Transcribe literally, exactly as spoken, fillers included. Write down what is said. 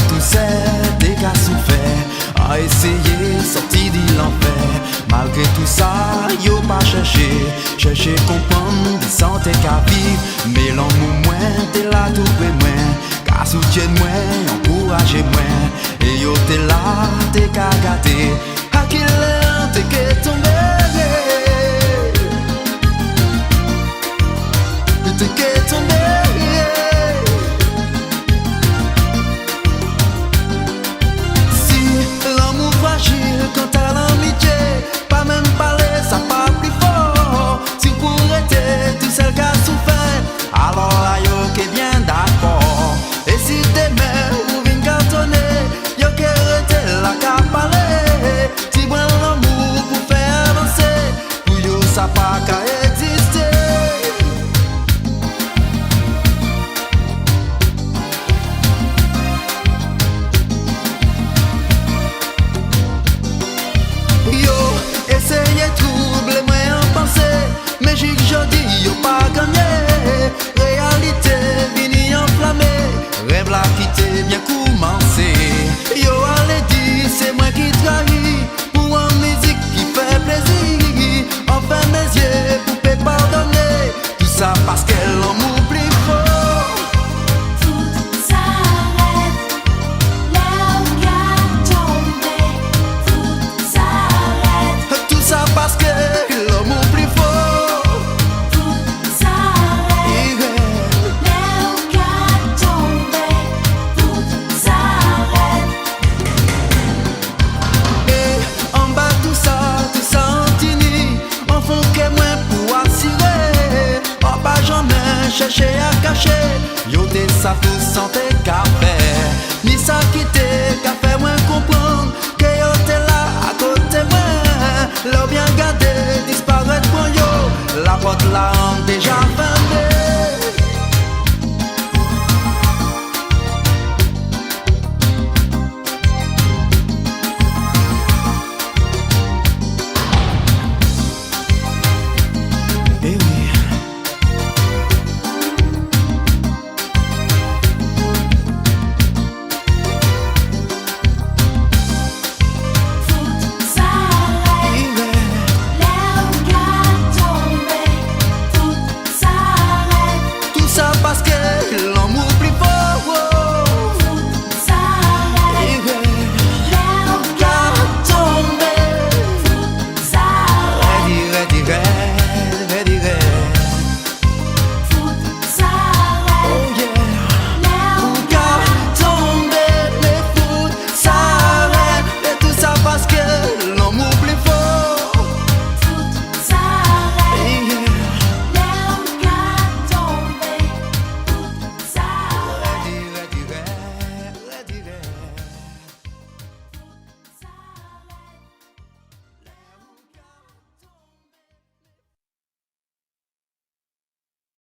Tousè té ka soufè, an éséyé sòti di lanfè. Malgré tousa, yo pa chèché, chèché konprann kisa an té ka viv. Mé lanmou mwen té la toupré mwen, ka soutyenn mwen, ankourajé mwen. É yo té la, té ka gadé. A kilè an té ké tonbé? An té ké tonbé? Si lanmou frajil, kanta lanmityé, pa menm palé, sa pa pli fò. Si ou pou rété tousèl ka soufè, alò la yo ké byen dakò. É si dèmen ou vin ka tonné, yo ké rété la ka palé. Ti bren lanmou pou fè avansé, pou yo sa pa ka égzisté. Yo éséyé twoublé mwen an pansé, mé jik jòdi yo pa gannyé. Réyalité vini anflamé, rèv-la ki té byen koumansé. Yo alé di sé mwen ki trayi, pou an mizik ki fè plézi. An fèmé zyé pou pé padonné. Tousa paskè lanmou pli fò. Tout sa rèd, lè ou ka tonbé. Tout sa rèd. Tousa paskè lanmou pli fò. Tout sa rèd, lè ou ka tonbé. Tout sa rèd. É anba tousa, tousa an tini, an fon kè mwen pou asiré. An pa janmen chèché a kaché, yo té sav tousa an té ka fè. Ni sa ki té ka fè mwen konprann kè yo té la akoté mwen. Lè ou byen gadé, disparèt pran yo, lapòt-la an déja fè.